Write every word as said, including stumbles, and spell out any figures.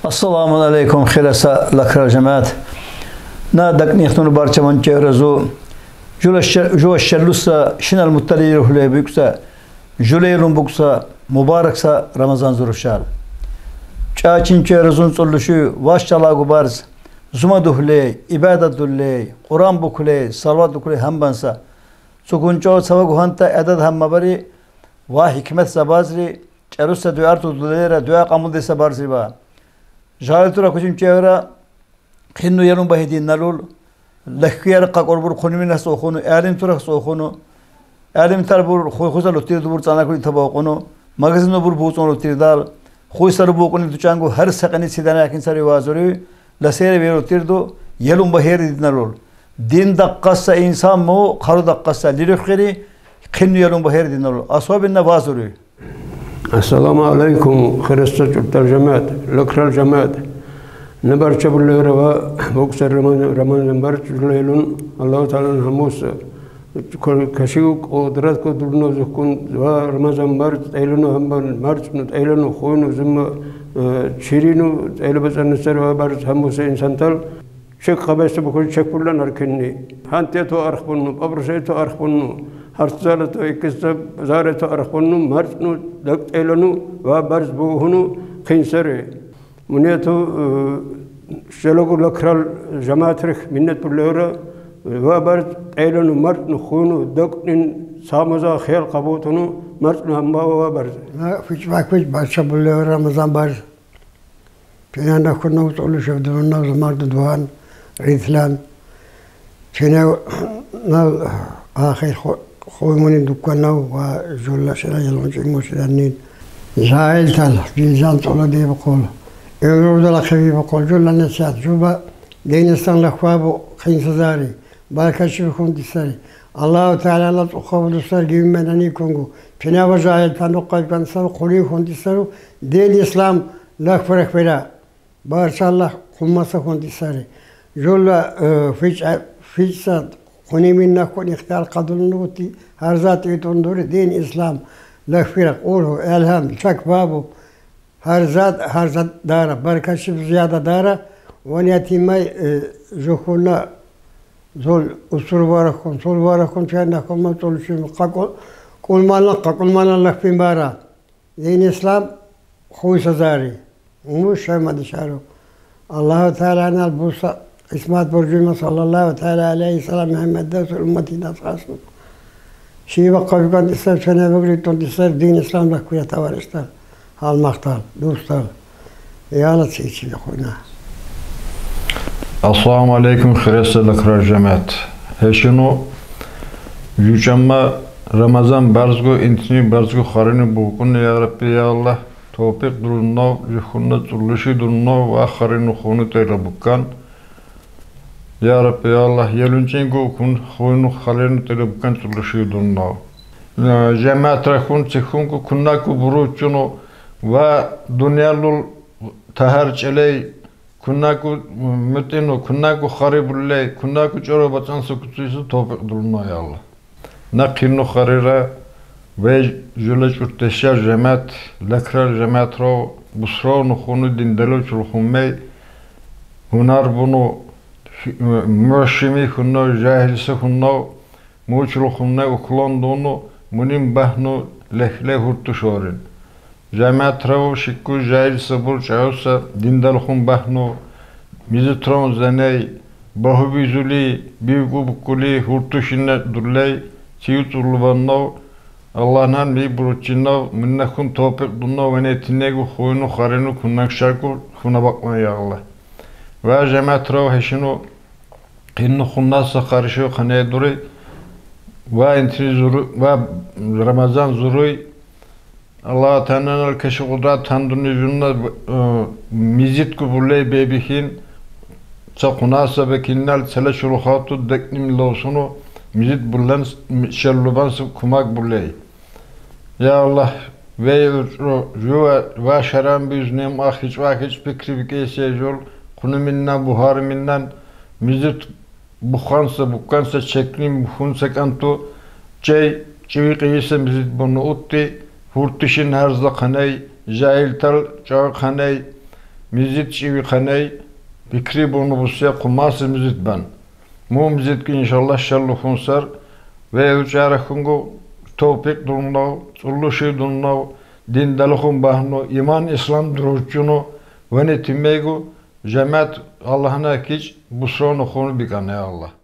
Ассаламу алейкум, хиреса лакра жемят. На дакъни хтуну барча мун чевре зу. Жула ше-, жува шеллуса, шинал муттали рухле бюкса, жулейлун букса, мубаракса Рамазан зурушал. Чачин чевре зун цуллушу, ваш чалагу барз, зума духлей, ибадат дуллей, Къуран букулей, салават букулей хамбанса. Цукун чо цава гуханта эдад хамма бари, ва хикмет са барзри, чаруса дуар ту дулера, дуа къамул деса барзри ва. Жагьил тура кучун чевра, хинну елун багьи диналул, лахвияр къакъурбур хунумина сохуну, элим тура сохуну, элим тарбур хуй хуза лутирдубур цана кули табакъуну, магазин обур буцун лутирдал, хуй сару букъуни дучангу гьар сакъини сидана якин сари вазури, ласери верутирду, елун багьи диналул. Дин дакъаса инсан му, хару дакъаса лирихири, хинну елун багьи диналул. Особенно вазури. Ассаламу алейкум, хиреса чуртал жемят, лакрал жемят. На барча буллера ва буксар Рамазан, Рамазан барч жулейлун, Аллагьу Таалан гьамуса. Кол-, кашиу къудрат ку дурно зухкун, ва Рамазан барч, тейлуну гьамбан, марчну, тейлуну, хуйну, зумма, э, чирину, тейлу бацанна сер ва барч гьамуса инсантал. Чек къабеса букун чекбуллан аркинни. Гьанте то архбунну, пабрусай то архбунну, гьартзала то, иккисда заре то архбунну, марчну, дакъ тейлуну, ва барз бугьуну, хинсери. Мунету, э, шелогу лакрал жаматрих миннет буллера, ва барз тейлуну, марчну, хуну, дакънин, самаза хел къабутуну, марчну гьамба ва барз. Ва фич ва фич барча буллера Рамазан барз. Чуьне нахунав, цӀулушев дунав, замарда дугьан, рислан. Чуьне нал ахир ху-, хуймуни дукканав ва жула шира ялгъунчи мушираннин. Жагьилтал, жинжан цӀула деб къул. Эмрудала хивиб къул, жула насигьат, жуба динистан лахвабу хинсазари. Баркачи хунтисари. Аллагьу Таалала цӀухабу дустар гивмедани кунгу. Пинава жагьилтан нукъай кансару, къулин хунтисару, дин ислам лахврахвера. Барчалла хумаса хунтисари. Жула, э, фича, фичса хунимин нахун ихтияр къадулунути, гьар зат итундури, дин ислам лахвира, къулгьу, элгьам, чакбабу. Гьар зат, гьар зат дара, баркачи зияда дара, ван ятимай, э, жугьуна зул усур варахун, сул варахун, чайна хума цулшим, къакъу-, къулмана, къакъулмана лахпин бара. Дин ислам хуйсазари. Уму шемади шару. Аллагьу Тааланал буса Къисмат буржума, саллаллагьу таала алайгьи ва саллам, Мугьаммад расул, умматидас хасну. Шиба къавган дисар, чана вагри тон дисар, дин ислам лахвия тавариштар, гьалмахтар, дустар. Яла ци чи хуна. Ассаламу алейкум, хиреса лакрал жамаат. Гьешину жучамма Рамазан барзгу, интни барзгу харини букун, я Рабби, я Аллагь. Товпикъ дуруннав, жугьунна цӀулуши дуруннав, ва харину хуну тейла буккан. Я Рабби, я Аллагь, елунчӀин гу кун хуну харину тейла буккан цӀулуши дуруннав. Э, жамаатра хун цихун гу куннаку буручуну ва дуниялул тагьар чӀелей, куннаку мутӀину, куннаку хари буллей, куннаку чӀоро бацӀанса куцуйса товпикъ дуруннав, я Аллагь. На хинну харира, вей жула чӀуртеша жамаат, лакрал жамаатро, бусро нухуну диндало чулхунмей, гьунар буну, фи-, мушими хунно, жагьилса хунно, му чулхунмей уклон дуну, мунин багьну лехле гьуртушорин. Жамаатра шикку жагьил сабур чӀавса диндал хун багьну, мизитрон зеней, багьу бизули, бивгу буккули, гьуртушинна дуллей, цив цӀулубаннав, Аллагьнан ми буручиннав, минна хун товпикъ дуннав, венетинегу хуйну харину куннак шаку хуна бакълан, я Аллагь. Ва жамаатра гьешину хинну хуннаса харишо ханедури, ва интни зуру-, ва Рамазан зуруй, Аллагь Тааланал кеши къудрат гьандуни жунна, э, мизитку буллей бебихин, са хунаса бекиннал цела чулухату декним ловсуну, мизит буллан с-, м-, шеллубан с-, кумак буллей. Я Аллагь, вей учӀро, жува, ва шаран бизнем ахичва хич пикри бикесе жул, хунуминнан, бугьарминнан, мизит буханса, букканса чекним, бухунса кӀанту, чей, чӀивикъийса мизит буну утти, гьуртушин гьарзда ханей, жагьилтал чӀа ханей, мизит чиви къеней, пикри буну бусе къумаси мизит бан. Му мизитки, иншаллах, шаллу хунсар, ве учарахунго товпикъ дуннав, цӀулуши дуннав, дин далахун багьну, иман, ислам дуружчуну, вени тимейгу, жемят Аллагьна кич, бусрону хуну бикӀане, Аллагь.